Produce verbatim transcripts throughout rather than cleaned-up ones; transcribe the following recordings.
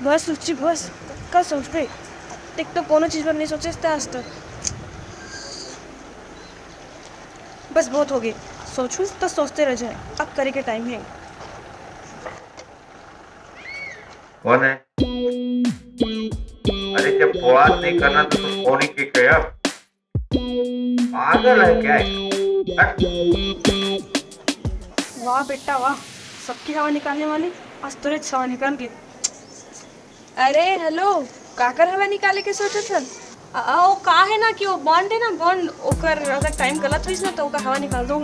बस रुचि, बस। का सोचबे? देख, तो कोनो चीज बर नहीं सोचे हस आज तक। बस बहुत हो गई। सोचू तो सोचते रह जाए, अब करे के टाइम है। कौन है? अरे, जब बात नहीं करना तो तुम फोन ही किस पे यार? पागल है क्या ये? हट। वाह बेटा वाह, सबकी हवा निकालने वाली, आज तोरे हवा निकाल के। अरे हेलो, काकर हवा निकाले के सोचत हन? आ, ओ का है ना कि वो बॉन्ड है ना, बॉन्ड, ओकर अगर टाइम गलत होइस ना तो ओकर हवा निकाल दो।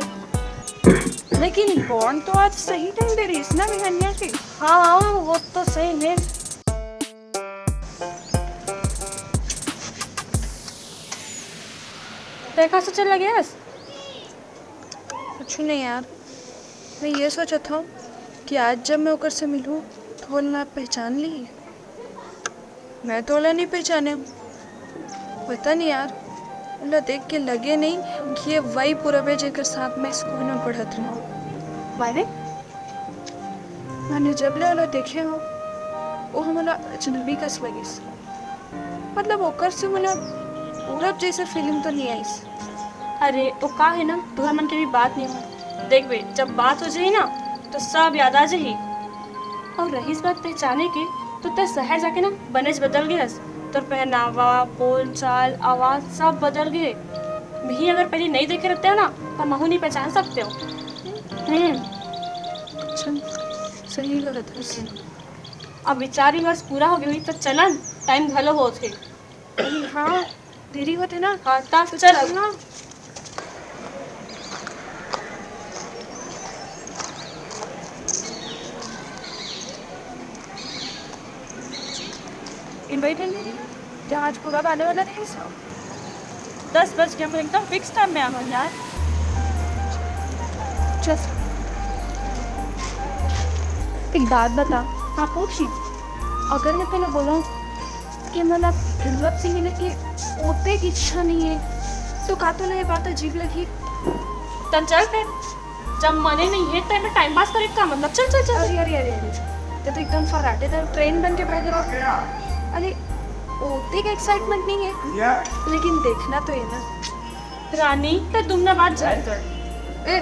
लेकिन बॉन्ड तो आज सही टाइम दे रही ना बिहनिया के। हाँ हाँ, वो तो सही है। तै का सोचे लगे हस? कुछ नहीं यार, मैं ये सोचत हूँ कि आज जब मैं ओकर से मिलूँ तो वो ना पहचान ली। मैं तो ओला नहीं पहचाने। पता नहीं यार, ओला देख के लगे नहीं कि ये वही पूरब है जेकर साथ मैं स्कूल में पढ़त रहूँ। माने? मैंने जब ले ओला देखे हो, वो हमला अजनबी कस लगिस। मतलब ओकर से मोला पूरब जैसे फीलिंग तो नहीं आइस। अरे, वो का है ना, तुहर मन के भी बात नहीं हो। देख बे, जब बात हो जाही ना, तो सब याद आ जाही। और रहीस बात पहचाने के, तो तै शहर जाके ना बनेच बदल गए हस। तोर पहनावा, बोल चाल, आवाज सब बदल गए। मिही अगर पहले नहीं देखे रहते हो ना, तो महू नहीं पहचान सकते हो। हम्म। अच्छा, सही लगत हस। अब विचार विमर्श पूरा हो गया हुई, तो चलन, टाइम घलो होत हे। हाँ, देरी होत हे ना। हाँ, तब तो चल। चल ना। इनवाइट है नहीं? जहाँ आज पूरा आने वाला नहीं है सब। दस बज के हम एकदम फिक्स टाइम में आवन यार। चल। एक बात बता। हाँ, पूछ। अगर मैं तेने बोलूँ कि मतलब दुर्लभ सिंह ने कि ओते की इच्छा नहीं है, तो का तोला ये बात अजीब लगी? तन चल फिर, जब मने नहीं है तो मैं टाइम पास करे का मतलब? चल चल चल। अरे अरे अरे अरे, ते तो एकदम फर्राटे, ते ट्रेन बन के भाग रहा। अरे, ओते का एक्साइटमेंट नहीं है, लेकिन देखना तो है ना। रानी, ते तुम ना बात जानते हो। ए,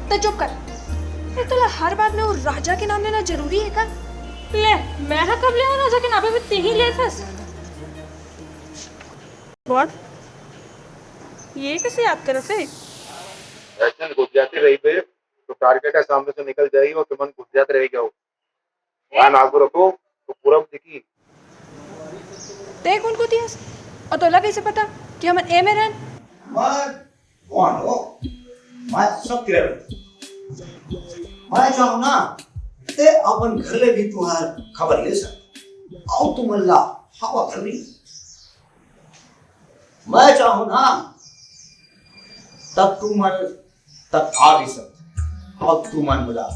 ते चुप कर। ए, तोला हर बात में वो राजा के नाम लेना जरूरी है का? ले, मैं हा कब ले राजा के नाम पे, ते ही ले फस। What? ये कैसे याद करत हे? ऐसे गुजराती रही बे, तो टारगेट है सामने से निकल जाएगी और तुमन गुजरात रह गया हो। ध्यान आगू रखो, तो पूरा दिखी। ते कौन को दियस? और तोला कैसे पता कि हमन ए में रहन? मैं कौन हो? मैं सब तेरा। मैं चाहूँ ना, ते अपन घर ले भी तुम्हार खबर ले सक। आओ तुमन ला हवा भर रही। मैं चाहूँ ना, तब तुमन तक आ भी सकते, और तुमन मोला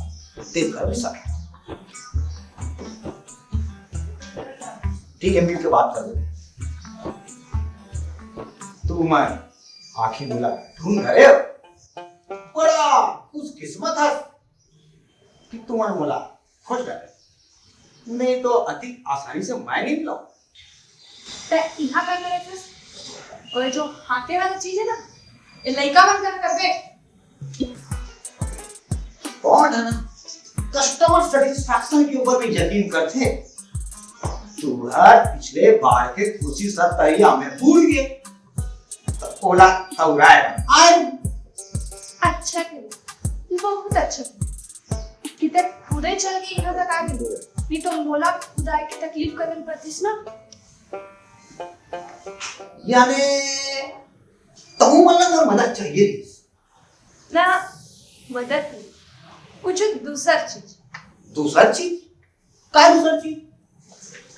ते कर भी सकते। ठीक है, मिल के बात कर लेते। तुमन आखिर मोला ढूंढ रहे हो। बड़ा खुशकिस्मत है कि तुमन मोला खोज रहे, नहीं तो अति आसानी से मैं नहीं मिला। ते इहाँ का करे थे? ओए, जो हाथे वाला चीज है ना, ये लइका मन कर करबे। कौन है ना, कस्टमर सेटिस्फैक्शन के ऊपर भी यकीन करते। तुम्हार पिछले बार के कोशिश तरिया में भूल गए, तो ओला तौराए आए। अच्छा किया, बहुत अच्छा किया। कि ते खुदे चल के यहाँ तक आ गई, नहीं तो मोला खुद आए के तकलीफ करन पड़तीस ना। यानी तहु मन ला मोर मदद चाहिए रहिस। ना, मदद नहीं, कुछ दूसर चीज। दूसर चीज? का दूसर चीज?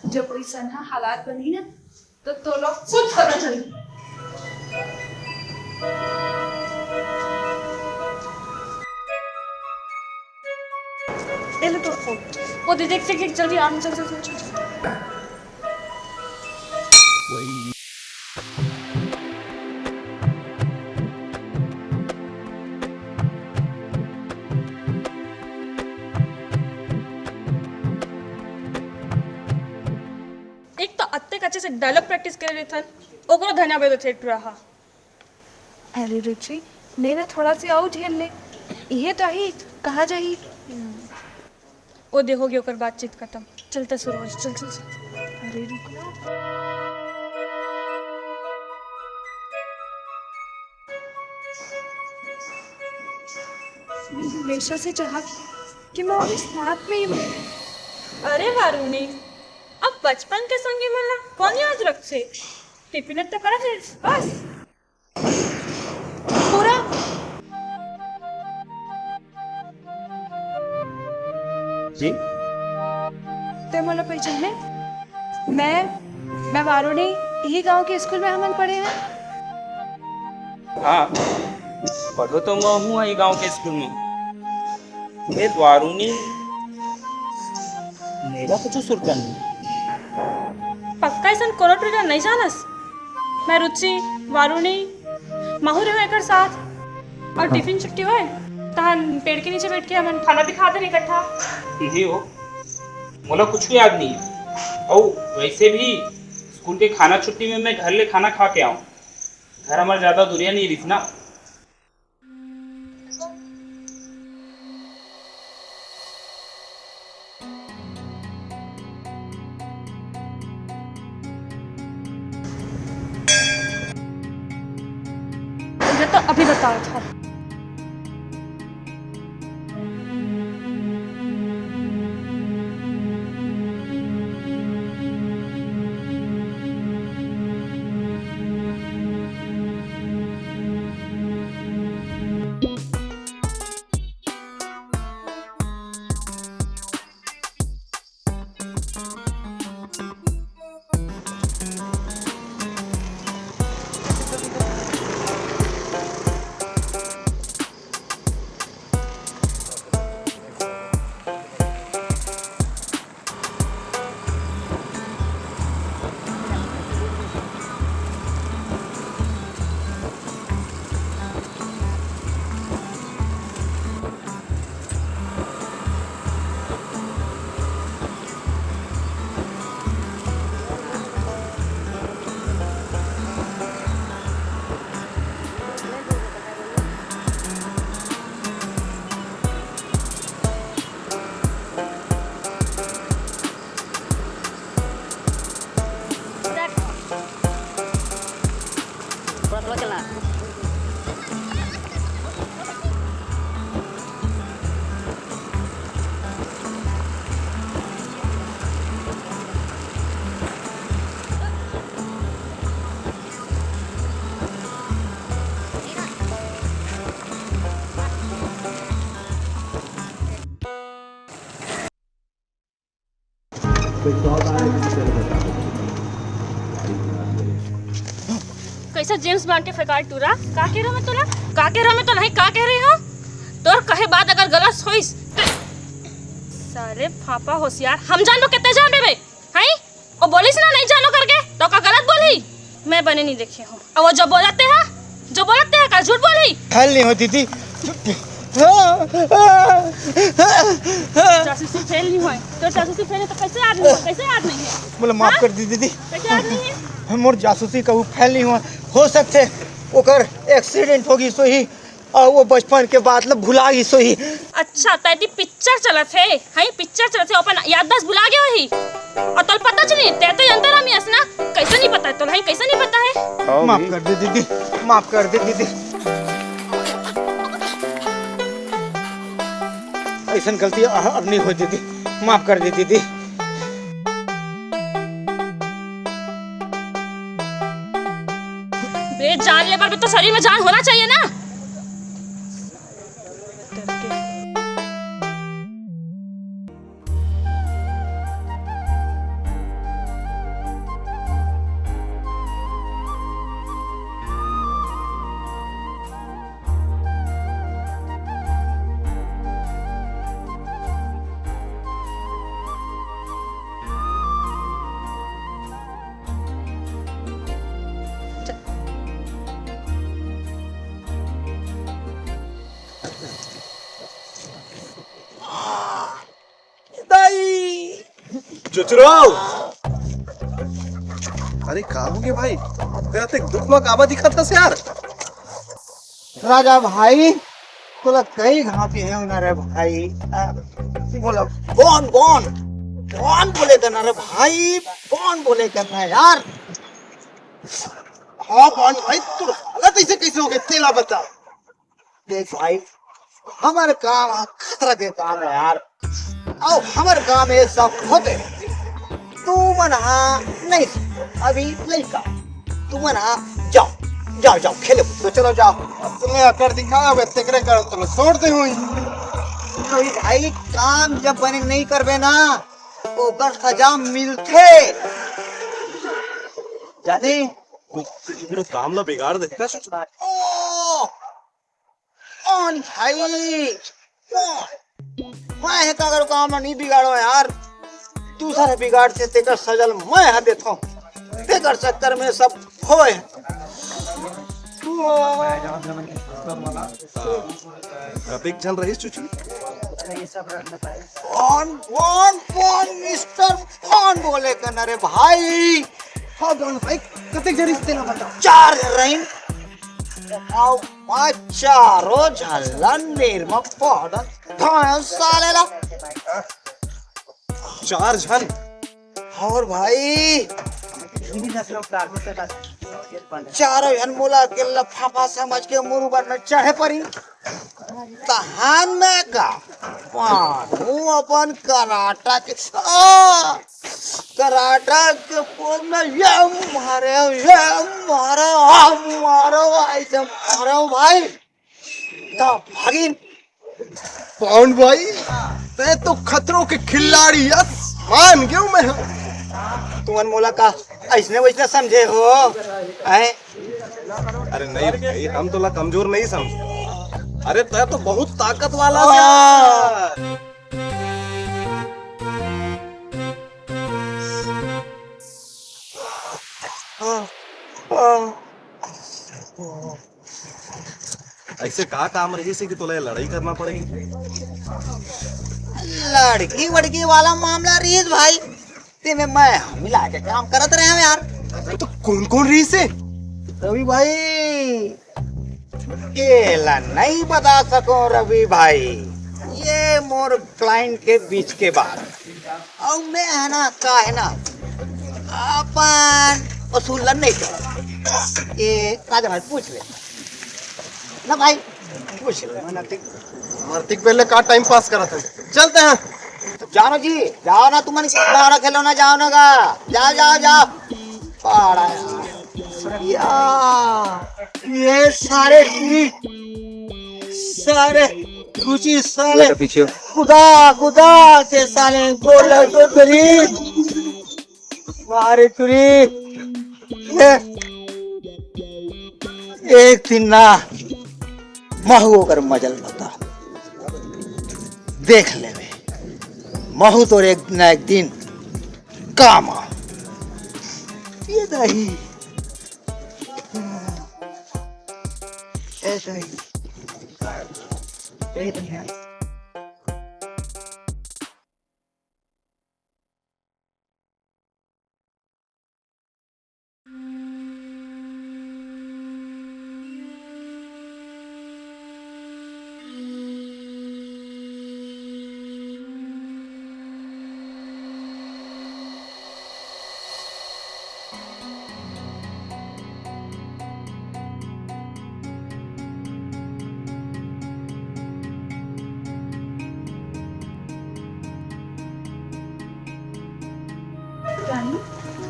जब कोई सनहा हालात बनी ना, तो तोला खुद पता चली। ए ले तोर फोन। वो दे, देख, देख, देख, जल्दी आ, चल, चल, चल, चल, चल। अत्ते कच्चे से डायलॉग प्रैक्टिस करे रहिथन, ओकरो धन्यवाद होथे टुरा हा। अरे रुचि, ले ना थोड़ा से अउ झेल ले, इहे तो ही, कहाँ जाही? ओ दे, होगे ओकर बातचीत खत्म। चलता सुरज, चल, चल, चल। अरे रुक ना। मैं हमेशा से चाहा कि मैं उसके साथ में ही हूँ। अरे वारुणी, अब बचपन के संगी मन ला कौन याद रखथे? टिफिन तो करा थे बस। पूरा। जी? ते मोला पहचाने? मैं, मैं वारुणी, यही गांव के स्कूल में हमन पढ़े हैं। हाँ, पढ़ो तो मैं हूँ यही गांव के स्कूल में। ए वारुणी, मेरा कुछ सुरता नहीं। पक्का ऐसन कोनो टुरा नहीं जानस? मैं रुचि, वारुणी, माहू रहे एकर साथ। और हाँ। टिफिन छुट्टी होए, तहन पेड़ के नीचे बैठ के हमन खाना भी खा देन इकट्ठा। जी हो, मोला कुछ याद नहीं है। और वैसे भी स्कूल के खाना छुट्टी में मैं घर ले खाना खा के आऊँ। घर हमारे ज्यादा दूरिया नहीं रही ना। ये तो अभी बताया था। कोई शॉट आ रहा है, किसी तरह बता दो। कैसा जेम्स बॉन्ड के फेंकाल टूरा? का कह रहा मैं तोला? का कह रहा मैं तोला? नहीं, का कह रही हो? तोर कहे बात अगर गलत होइस, तो सारे फापा होशियार, हम जान लो कितने जान बे, हैं? ओ बोलिस ना, नहीं जानो करके, तो का गलत बोली? मैं बने नहीं देखे हूँ। अब वो जो बोलते हैं, जो बोलते हैं, का झूठ बोली? फैल नहीं होती थी। जासूसी फेल नहीं हुआ है। तो जासूसी फेल है तो कैसे याद नहीं हुआ? कैसे याद नहीं है? बोले, "माफ हाँ? कर दी दीदी।" कैसे याद नहीं है? मोर जासूसी का वो फेल नहीं हुआ। हो सकते ओकर एक्सीडेंट होगी, सोही, और वो बचपन के बात ल भुला गई, सोही। अच्छा, तैती पिक्चर चलत हे, हैं? पिक्चर चलत हे, अपन याददाश्त भुला गए होही। और तोल पता चली, तै तो अंतर हम यस ना, कैसे नहीं पता है तोल, हैं? कैसे नहीं पता है? माफ कर दे दीदी, माफ कर दे दीदी। ऐसन गलती अ-, अब नहीं हो दीदी, माफ कर दे दीदी। बे, जान लेबर भी तो शरीर में जान होना चाहिए ना। दाई। चुचुराव। अरे का होगे भाई, तेरा तो एक दुख मा काबा दिखत हस यार। राजा भाई, तोला कई घांव के हे ना रे भाई। आ, बोला, बॉन, बॉन, बॉन बोले करना रे भाई, बॉन बोले करना यार। हाँ बॉन भाई, तोर हालत ऐसे कैसे होगे, तेला बता। देख भाई, हमर काम ह खतरा के काम हे यार। अउ हमर काम ये सब होथे। तुमन हा नहीं, अभी लइका, तुमन हा जाओ, जाओ, जाओ, खेलो। तो चलो जाओ। अब तुम्हें अकड़ दिखाओगे, तेकरे कारण तुम्हें छोड़ दे हुई। अरे भाई, काम जब बने नहीं करबे ना, ओकर सजा मिलथे। जाने? काम ला बिगाड़ देथे। ओ! कौन भाई? कौन? मैं हे तो अगर काम ला नहीं बिगाड़ो यार, दूसरा बिगाड़थे, तेकर सजा ल मैं हा देथों। तेकर चक्कर में सब होए। कतेक झन रहिस चुचू? कौन, कौन, कौन मिस्टर कौन बोले करना रे भाई? हाँ, कौन भाई? कतेक झन रहिस तेला बता। चार झन रहिन। अउ मैं चारों झन ला निरमा पाउडर धाया साले ला। चार झन? और भाई, चारों झन मोला अकेला फाफा समझ के मुरुबर में चढ़े परी। तहान मैं का पानू अपन कराटा के, आ, कराटा के पोज में ये मारे, ये मारे, आ मारो, ऐसे मारो भाई। त भागिन। पवन भाई, तैं तो खतरों के खिलाड़ी यस, मान गेंव मैं। तुमन मोला का अइसने वइसने समझे हो? हैं? अरे नहीं भाई, हम तोला कमजोर नहीं समझे। अरे तैं तो बहुत ताकत वाला हस यार। अइसे का काम रहिस हे कि तोला ये लड़ाई करना पड़े? लड़की वड़की वाला मामला रहिस भाई, तेमे मैं मिला के काम करत रहेंव यार। तो कौन कौन रहिस हे? रवि भाई, एला नहीं बता सकों रवि भाई, ये मोर क्लाइंट के बीच के बात। अउ मैं हे ना, का हे ना, अपन उसूल ला नहीं छोड़ों। ये राजा भाई पूछ ले ना भाई, पूछ ले। मरतिक पहले का टाइम पास करत हे, चलते हैं। तो जाओ ना जी, जाओ ना, तुमन भाड़ा खेलो ना, जाओ ना गा, जाओ, जाओ, जाओ। भाड़ा यार। या, ये सारे, सारे, कुछ साले पीछे हो। खुदा, खुदा के साले गोल तो गरीब। मारे टुरी। एक दिन ना महू ओकर मजा ल बता। देख लेबे। महू तोर एक ना एक दिन काम आ। ये दही। ऐसा ही। रानी,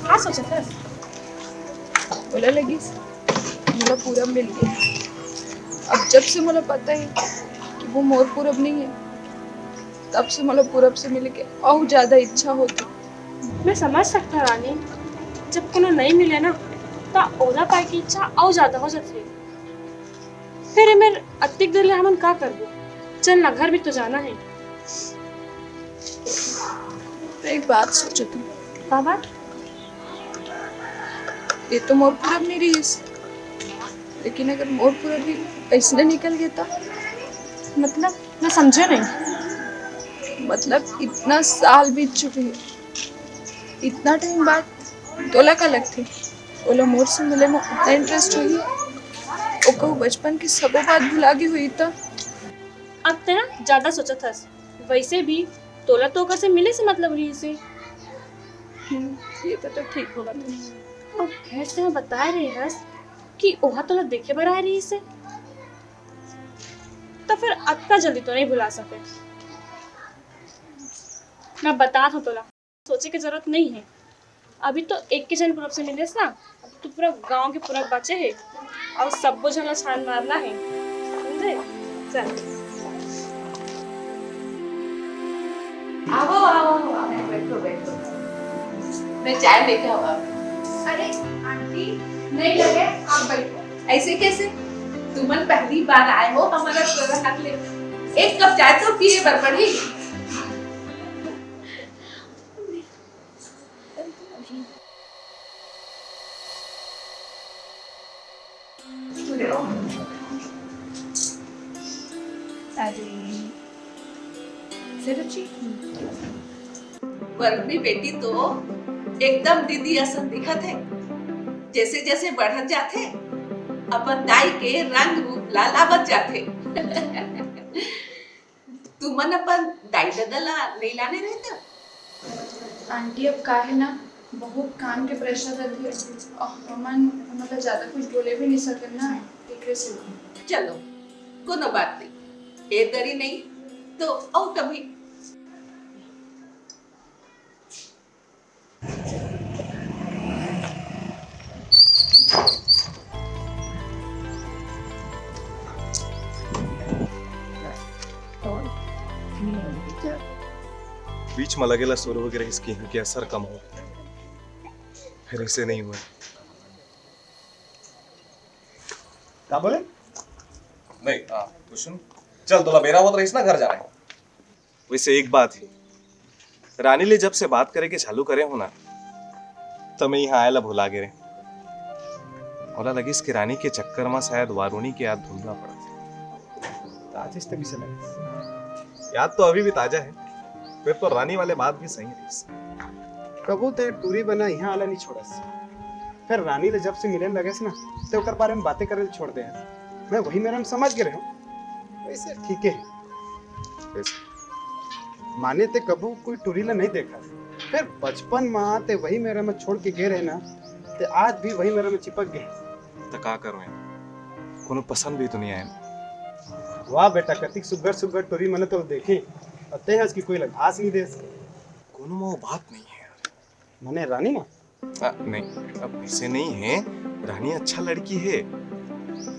का सोचत हस? बोला लगिस, मोला पूरब मिल गे। अब जब से मोला पता हे कि वो मोर पूरब नहीं हे, तब से मोला पूरब से मिले के अउ ज्यादा इच्छा होथे। मैं समझ सकथंव रानी, जब कोनो नइ मिले ना, त ओला पाए के इच्छा अउ ज्यादा हो जाथे। फेर एमेर अतेक देर ले हमन का करबो? चल ना, घर भी तो जाना हे। त एक बात सोचत हंव। का बात? ये तो मोर पूरब नइ रहिस, लेकिन अगर मोर पूरब भी अइसने निकल गे त? मतलब, मैं समझेंव नहीं। मतलब, इतना साल बीत चुके हे, इतना टाइम बाद तोला का लगथे, ओला मोर से मिले म उतना इंटरेस्ट होही? ओकर बचपन के सबो बात भुला गे होही त? अब ते ना ज्यादा सोचत हस। वैसे भी तोला तो ओकर से मिले से मतलब रहिस हे। हम्म, ये तो, तो ठीक होगा। अब फेर ते बताए रहे हस कि ओहा तोला देखे बर आए रहिस हे, तो फिर अतका जल्दी तो नहीं भुला सके। मैं बतात हूँ तोला, सोचे के जरूरत नहीं है। अभी तो एक के झन group से मिलेस ना, अब तो पूरा गांव के पूरा बाचे हे और सबो झन ला छान मारना है, समझे? चल। आओ, आओ, आओ, बैठो, बैठो। मैं चाय लेके आऊँ। अरे आंटी, नहीं लगे, आप बैठो। ऐसे कैसे? तुमन पहली बार आए हो हमारा पूरा हाथ ले। एक कप चाय तो पिए बर पड़ी। अरे, सेरची। वरुणी बेटी तो एकदम दीदी असन दिखत है। जैसे जैसे बढ़त जाथे, अपन दाई के रंग रूप ला लावत जाथे। तुमन अपन दाई ददा ला नइ लाने रहे त? आंटी, अब का है ना, बहुत काम के प्रेशर रहथे और हमन, हमन ला ज्यादा कुछ बोले भी नहीं सकन ना, एकरे से। चलो, कोनो बात नहीं, ए दरी नहीं तो अउ कभी। बीच म लगे ला शुरू हो गे रहिस कि इनके असर कम हो, फिर ऐसे नहीं हुआ। का बोले? नहीं, हाँ, कुछ नहीं। चल, तोला बेरा होत रहिस ना, घर जाना है। वैसे एक बात है, रानी ले जब से बात करे के चालू करे हो ना, त मैं यहाँ आए ला भुला गे रहे। ओला लगिस कि रानी के चक्कर में शायद वारुणी के याद धुंधला पड़त है। ताजिस ते भी समय। याद तो अभी भी ताजा है, फिर तो रानी वाले बात भी सही रहिस। कभू ते टूरी बना यहाँ आला नहीं छोड़स। फिर रानी ले जब से मिले लगेस ना, ते ओकर बारे में बातें करे छोड़ दे। मैं वही मेरा में समझ गे रहे हूँ। वैसे ठीक है। वैसे माने ते कभू कोई टूरी ला नहीं देखा। फिर बचपन में ते वही मेरा में छोड़ के गे रहे ना, ते आज भी वही मेरा में चिपक गए। त का करूं यार, कोनो पसंद भी तो नहीं आया। वाह बेटा, कतिक सुग्घर सुग्घर टूरी मने तो देखे, और ते हंस की कोई लग आस नहीं देस। कोनो में वो बात नहीं है यार। मने रानी में? आ, नहीं, अब ऐसे नहीं है, रानी अच्छा लड़की है,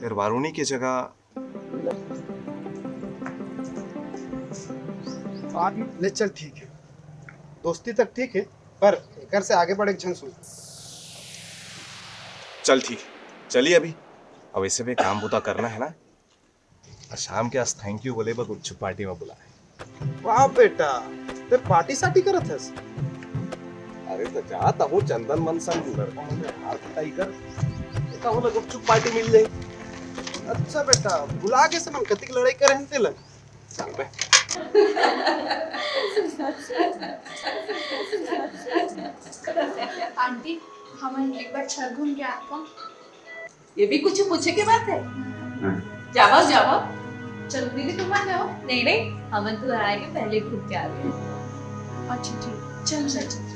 फिर वारुणी की जगह। बाद में ले चल, ठीक है, दोस्ती तक ठीक है, पर एकर से आगे बढ़े के झन सोच। चल ठीक है, चलिए अभी, अब ऐसे भी काम बूता करना है ना, और शाम के आज thank you बोले बर गुपचुप पार्टी में बुलाए। वाह बेटा, ते पार्टी साटी करत हस? अरे तो जा, तहूँ चंदन मन संग लड़का मन में हाथ बटाई कर, तहूँ ला गुपचुप पार्टी मिल जाए। अच्छा बेटा, भुला के से मन कतिक लड़ाई करे हन तेला। चल बे। आंटी, हमन एक बार छर घूम के आथन। ये भी कुछ पूछे के बात है? हाँ। जावा, जावा। चलो दीदी, तुम आ जाओ। नहीं, नहीं, हमन तो आए के पहले घूम के आ गए। अच्छा, ठीक। चल, चल, चल।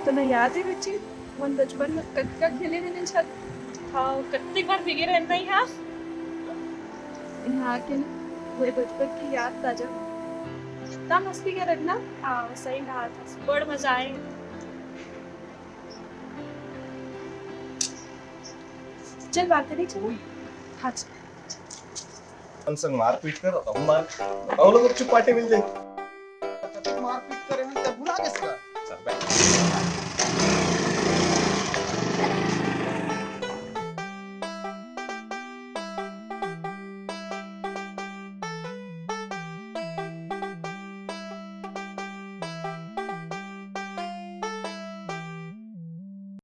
तोला याद हे बच्ची, हमन बचपन में कतका खेले रहेन छत? हाँ, कत्ते बार भीगे रहेन नहीं, हाँ? यहाँ आके ना, वही बचपन की याद ताजा हो। कितना मस्ती करे रहेन ना? हाँ, सही कहा था। बड़ मजा आए। चल, बात नहीं चलो। हाँ, चल। हम संग मारपीट कर, हम मार, हम लोग चुप पार्टी मिल जाए। मारपीट करे, हम तब भुला गए इसका। चल, बैठ।